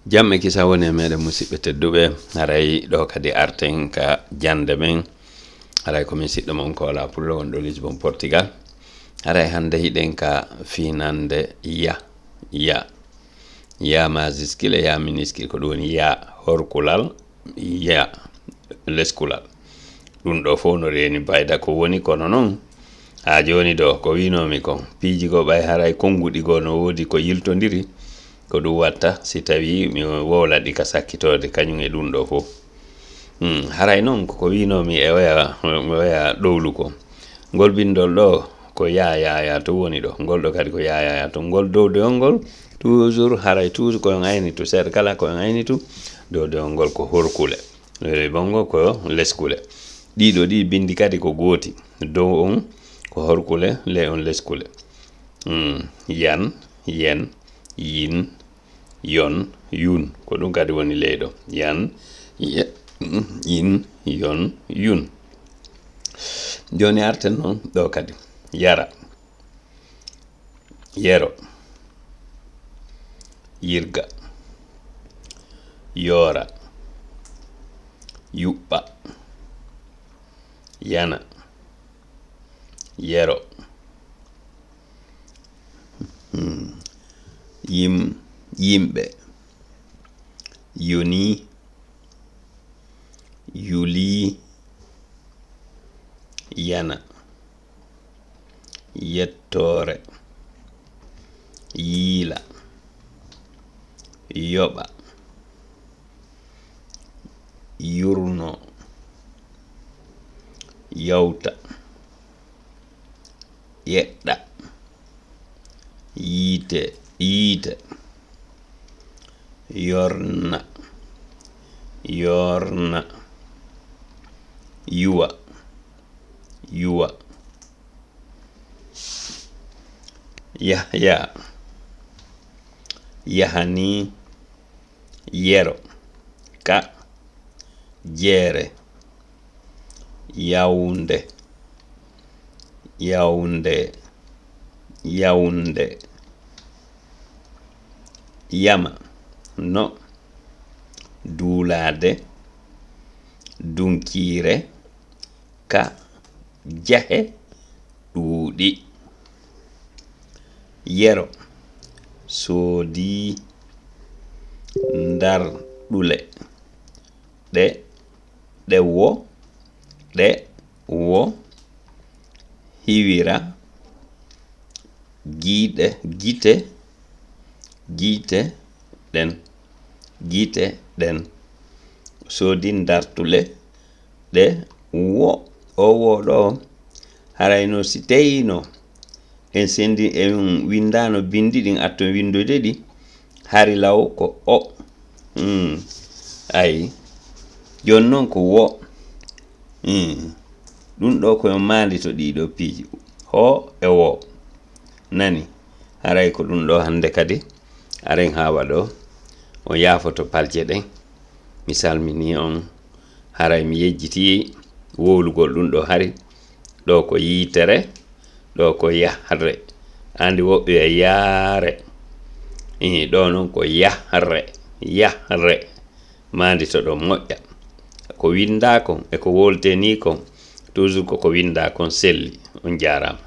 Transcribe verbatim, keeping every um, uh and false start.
Jam e kisa woni e meɗen, musidɓe tedduɓe. Haray ɗo kadi arten ka jannde men. Haray ko min siɗɗo mon Kola Pullo, wonɗo Lisbon, Portugal. Haray hannde hiɗen ka finande ya, ya. Ya majuscule, ya minuscule, ko ɗum woni ya horkulal, ya leskulal. Ɗum ɗo fof no reeni bayda ko woni, kono noon haa jooni ɗo ko wiinoomi kon, piiji goo ɓay haray konnguɗi goo no woodi ko yiltondiri, ko ɗum watta si tawii mi wowla ɗi ka sakkitoode kañum e ɗum ɗo fof. Hmm, haray noon ko ko wiinoomi e oya, oya ɗowlu ko. Ngol binndol ɗo ko ya, ya, ya to woni ɗo. Ngol ɗo kadi ko ya, ya, ya to. Ngol dow dewol ngol, toujours haray toujours ko en aynitu, seeɗa kala ko en aynitu, dow dewol ngol ko horkule. Eh, bongo ko leskule. Ɗiɗo ɗi binndi kadi ko gooti. Dow on ko horkule, le on leskule. Hmm, yan, yen, yin, yon, yun. Ko ɗum kadi woni leyɗo. Yan, ye-, yin, yon, yun. Jooni arten noon ɗo kadi. Yara. Yero. Yirga. Yoora. Yuɓɓa. Yana. Yero. Hmm. Yim-, yimɓe. Yoni. Yuli. Yana. Yettoore. Yiila. Yoɓa. Yurno. Yawta. Yeɗɗa. Yiite, yiite. Yorna, yoorna. Yuwa, yuwa. Yahya, yahani. Yero, ka, jeere. Yawnde, yawnde, yawnde. Yama, no. Duulaade, dunkiire. Ka, jahe, ɗuuɗi. Yero, soodi. Ndarɗule, ɗe, ɗe wo, ɗe wo. Hiwira, giiɗe, gite, gite ɗen, gite ɗen. Soodi ndartule, ɗe wo, o wo ɗo. Haray no si teyino en sendi, en winndano binndi ɗin, atton winndude ɗi, hari law ko o. Hmm. Ay. Jooni noon ko wo. Hmm. Ɗum ɗo ko yo maandi to ɗiɗo piiji. Ho e wo. Nani? Haray ko ɗum ɗo hannde kadi. Aren haa waɗo. On yaafoto palje ɗen. Mi salminii on. Haray mi yejjitii wowlugol ɗum ɗo hari. Ɗo ko yiitere, ɗo ko yahre. Anndi woɓɓe e yaare. Ii, ɗo noon ko yahre, yahre. Maandi to ɗon moƴƴa. Ko winndaa kon e ko wowletee nii kon, toujours ko ko winndaa kon selli. On jaaraama.